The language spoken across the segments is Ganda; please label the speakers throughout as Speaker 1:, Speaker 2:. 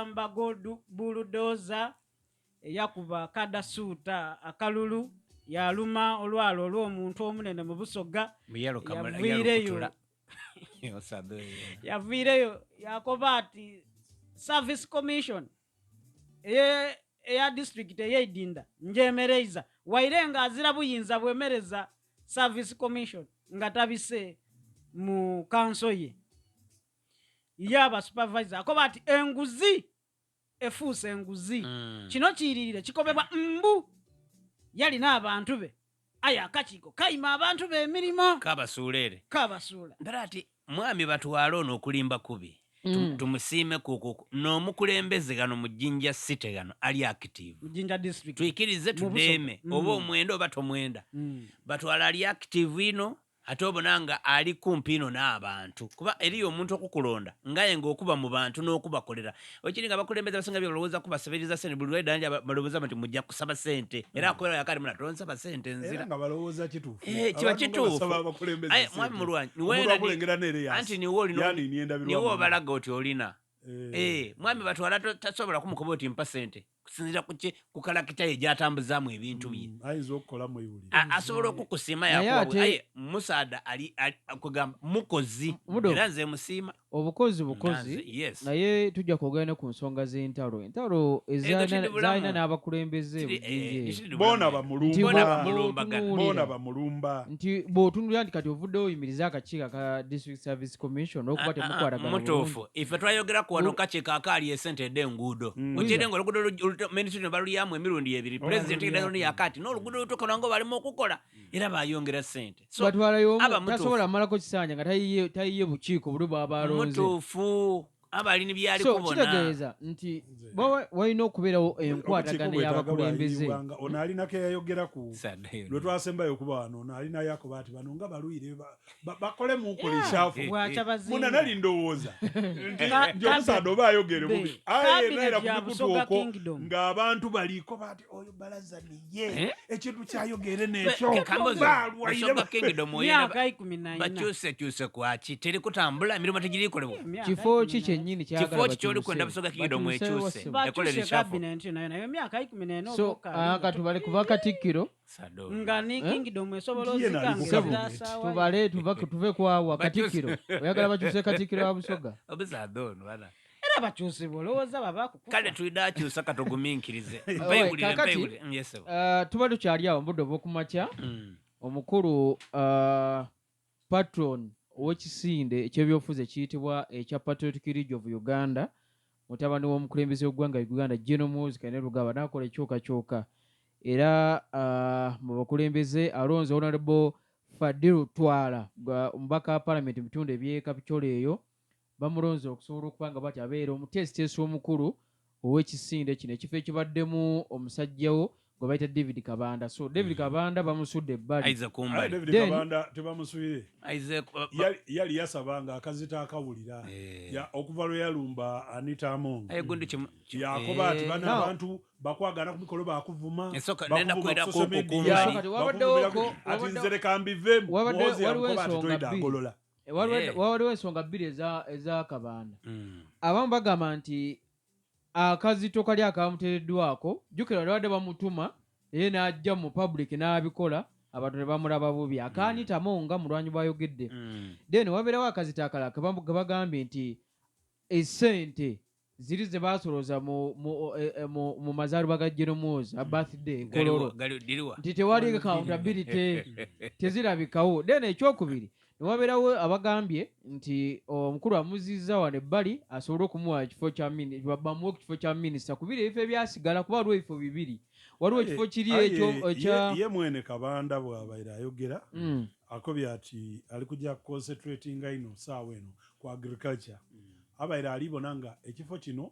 Speaker 1: Mbago Bulldozer eyakuba Kadasuuta akalulu yaaluma olwala olw'omuntu omunene mu Busoga yaviireyo yaviireyo yakoba ati Service Commission eya disitulikiti ey'eidinda njemereiza waire nga azira buyinza bwemereza Service Commission nga tabise mu kanso ye. Ye aba supervisor akoba ati enguzi efuuse enguzi. Kino kiiririre kikobebwa mbu yalina abantu be aye akakiiko kaima abantu be emirimo.
Speaker 2: Kabasuula ere.
Speaker 1: Kabasuula.
Speaker 2: Mpera ati mwami batwale ono okulimba kubi. Tumusiime kuku n'omukulembeze ghano mu Jinja City ghano ali active.
Speaker 1: Mu Jinja District.
Speaker 2: Twikirize tudeeme oba omwenda oba tomwenda. Batwale ali active inho Ate obona nga ali kumpi inho n'abantu, kuba eriyo omuntu okukulonda ng'aye ng'okuba mu bantu n'okubakolera. Bwekiri nga abakulembeze abasinga byebalowooza kubasabiriza sente buli lw'aidha balowooza nti muja kusaba sente era akubera yaka ati muna tonsaba sente nzira.
Speaker 3: Era nga balowooza kituufu.
Speaker 2: Eh, kiba
Speaker 3: Abantu nga
Speaker 2: kituufu.
Speaker 3: basaba abakulembeze
Speaker 2: Aye
Speaker 3: sente.
Speaker 2: mwami Mulwanyi
Speaker 3: Omuntu
Speaker 2: weena
Speaker 3: akulengera n'ere
Speaker 2: anti
Speaker 3: yansi
Speaker 2: niwe olina
Speaker 3: yaniinia endabirwamu.
Speaker 2: niwe obalaga oti olina.
Speaker 3: Eh.
Speaker 2: Eh, mwami Batwala tasobola kumukoba oti mpa sente kusinziira ku ki ku kalakita ye gy'atambuzaamu ebintu bye.
Speaker 3: Ayinza okukola mwewulire.
Speaker 2: Asobola okukusiima
Speaker 4: Naye
Speaker 2: yakuwa
Speaker 4: ate
Speaker 2: aye musaadha ali, ali kugamba mukozi
Speaker 4: Mudo,
Speaker 2: era nze musiima.
Speaker 4: Obukozi bukozi
Speaker 2: Nganze, yes.
Speaker 4: Naye tujja kwogera ne ku nsonga z'entalo. Entalo
Speaker 2: Ezo
Speaker 4: ezalina
Speaker 2: tiri bulamu.
Speaker 4: zalina n'abakulembeze
Speaker 2: Tiri,
Speaker 4: bujinja
Speaker 2: eh,
Speaker 4: eyo.
Speaker 2: tiri
Speaker 3: Boona
Speaker 2: bulamu.
Speaker 4: Nti
Speaker 3: bamulumba.
Speaker 2: Boona bamulumbagana.
Speaker 4: bw'otunuulira
Speaker 3: Boona bamulumba.
Speaker 4: Nti bw'otunuulira nti kati ovuddeyo oyimirize akakiiko aka District Service Commission olw'okuba temukwatagana bulungi.
Speaker 2: Mutuufu. Ife twayogeraku wano kakiiko akaali esente edh'enguudo. Okyere nga oluguudo Main Street balulyamu emirundi ebiri. President era yakaati n'oluguudo olutuuka nga balimu okukola era bayongera sente. So,
Speaker 4: Batwala y'omu
Speaker 2: aba mutuufu.
Speaker 4: Tasobola malako kisanja nga tayiye bukiiko buli bw'aba alonze.
Speaker 2: Mutuufu. Aba ali ne byali
Speaker 4: So
Speaker 2: kubona.
Speaker 4: kitegeeza nti walina okubeerawo enkwatagana
Speaker 3: Obukiiko bwetaaga
Speaker 4: y'abakulembeze.
Speaker 3: bwayiyibwanga. Ono alina ke yayogera ku
Speaker 2: Saddayo.
Speaker 3: lwe twasembayo okuba wano, ono alinayo akoba ati bano nga balwire bakole munkola ekyafu.
Speaker 1: Bwakyabazinga.
Speaker 3: Muna nali ndowooza nti omusaadha oba ayogere bubi. Aye
Speaker 1: Cabinet
Speaker 3: naira ku
Speaker 1: ya
Speaker 3: mikutu
Speaker 1: Busoga
Speaker 3: okwo
Speaker 1: Kingdom.
Speaker 3: ng'abantu baliko bati oyo balaza niye
Speaker 2: Eh?
Speaker 3: ekintu kyayogere n'ekyo.
Speaker 2: Kambozi,
Speaker 3: Balwaire
Speaker 2: Busoga Kingdom oyenda
Speaker 1: Myaka 14.
Speaker 2: bakyusekyuse kwaki? Teri kutambula, emirimu tegirikolebwa.
Speaker 1: Emyaka
Speaker 4: Kifo ki
Speaker 1: 14.
Speaker 4: kyennyini kyagala
Speaker 2: Kifo ki ky'oli
Speaker 4: bakyuse?
Speaker 2: kwenda Busoga Kingdom
Speaker 4: Bakyuse
Speaker 2: ekyuse?
Speaker 4: wasibu.
Speaker 1: Bakyuse
Speaker 2: Ekole reshuffle.
Speaker 1: cabinet nayo nayo emyaka 14
Speaker 4: So,
Speaker 1: oba okaali.
Speaker 4: katubale kuva Katikkiro.
Speaker 2: Sado.
Speaker 1: Nga ni
Speaker 4: Eh?
Speaker 1: Kingdom esobola
Speaker 3: Nti ye
Speaker 1: ozika
Speaker 3: nali ku
Speaker 1: nga
Speaker 3: cabinet.
Speaker 1: ezira saawa ye.
Speaker 4: Tubale tuve kwawa
Speaker 2: Bakyuse.
Speaker 4: Katikkiro. Oyagala bakyuse Katikkiro wa Busoga?
Speaker 2: Obusaadha ono bana.
Speaker 1: Era bakyusibwa olowooza baba kukufa.
Speaker 2: Kale twidde akyusa katugumiikirize.
Speaker 4: Owe,
Speaker 2: Mpaigulire,
Speaker 4: kakati,
Speaker 2: mpaigulire. Yes, sir.
Speaker 4: Tuba tukyali awo mu budde obw'okumakya. Omukulu patron ow'ekisinde eky'ebyobufuzi ekiyitibwa ekya Patriotic League of Uganda, mutabani w'omukulembeze w'eggwanga Uganda General Muhoozi Kainerugaba n'akola ekyukakyuka era mu bakulembeze alonze Honorable Fadilu Twala omubaka wa Parliament mu bitundu eby'e Kapchorwa eyo bamulonze okusobola okuba nga bw'atyo abeera omuteesiteesi omukulu ow'ekisinde kino, ekifo ekibaddemu omusajja wo gwe bayita David Kabanda. So David Kabanda bamusudde ebbali.
Speaker 2: Aize kumbali.
Speaker 3: Aye David
Speaker 4: Then
Speaker 3: Kabanda tebamuswire.
Speaker 2: Aize ku-
Speaker 3: Yali yasaba nga akazito akawulira.
Speaker 2: Eh.
Speaker 3: Okuva lwe yalumba Anita Among.
Speaker 2: Aye gundi
Speaker 3: Yakoba ati
Speaker 2: Eh.
Speaker 3: bano
Speaker 4: Now
Speaker 3: abantu bakwagana ku mikolo bakuvuma.
Speaker 2: Esooka
Speaker 3: Bakuvuma
Speaker 2: nenda
Speaker 3: ku
Speaker 2: kwenda
Speaker 3: social
Speaker 2: ku-
Speaker 3: media,
Speaker 2: ku-
Speaker 4: Yeah,
Speaker 3: bakuvumira
Speaker 4: kati wabaddewo
Speaker 3: ku-
Speaker 4: ko-
Speaker 3: ati
Speaker 4: wabaddewo
Speaker 3: nze leka mbivemu.
Speaker 4: wabaddewo
Speaker 3: Muhoozi
Speaker 4: waliwo
Speaker 3: yamukoba ati
Speaker 4: ensonga
Speaker 3: toyida
Speaker 4: bbiri.
Speaker 3: agolola.
Speaker 4: Waliwo ensonga bbiri eza Kabanda. Abamu bagamba nti akazito kali akamuteereddwako, jjukira babadde bamutuma naye n'ajja mu public n'abikola abantu ne bamulaba bubi. Akaanita Among nga mulwanyi bw'ayogedde. Then wabeerawo akazito akalala ke bagambye nti essente ziri ze baasolooza mu mazaalibwa ga General Muhoozi, a birthday e Kololo.
Speaker 2: Diriwa.
Speaker 4: Nti tewali accountability, tezirabikawo. Then ekyokubiri ne wabeerawo abagambye nti omukulu amuzizza wano ebbali asobole okumuwa ekifo kya bamuwe ku kifo kya minisita kubiri ebifo ebyasigala kuba waliwo ebifo bibiri. Waliwo ekifo kiri
Speaker 3: Aye,
Speaker 4: ekyo ekya
Speaker 3: ye mwene Kabanda bw'abaire ayogera, akobye ati ali kujja concentratinga ino saawa eno ku agriculture. Abaire alibona nga ekifo kino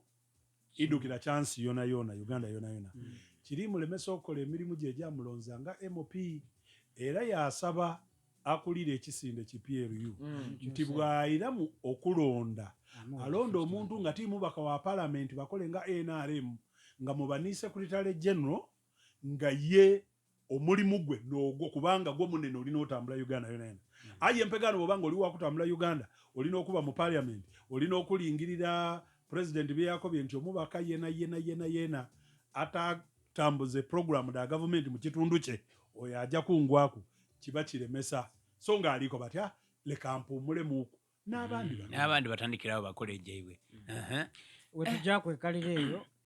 Speaker 3: idukira chance yona yona Uganda yona yona. Kiri mulemesa okukola emirimu gye egyamulonza nga MP era yasaba akulira ekisinde ki PLU nti bw'ayiramu okulonda alonda omuntu nga ti mubaka wa parliament bakole nga NRM nga muba ni secretary general nga ye omulimu gwe n'ogwo kubanga gwo munene olina otambula Uganda yona yona. Aye empegano bw'oba nga oli wakutambula Uganda olina okuba mu parliament olina okulingirira Pulezidenti byeyakobye nti omubaka yena yena yena yena atatambuze puroguramu da gavumenti mu kitundu kye, oyo ajja kungwaku kiba kiremesa. So nga aliko batya, leka mpuumulemuuku n'abandi bano.
Speaker 2: N'abandi batandikirawo bakola ejaibwe.
Speaker 1: Wetujja kwekalira eyo.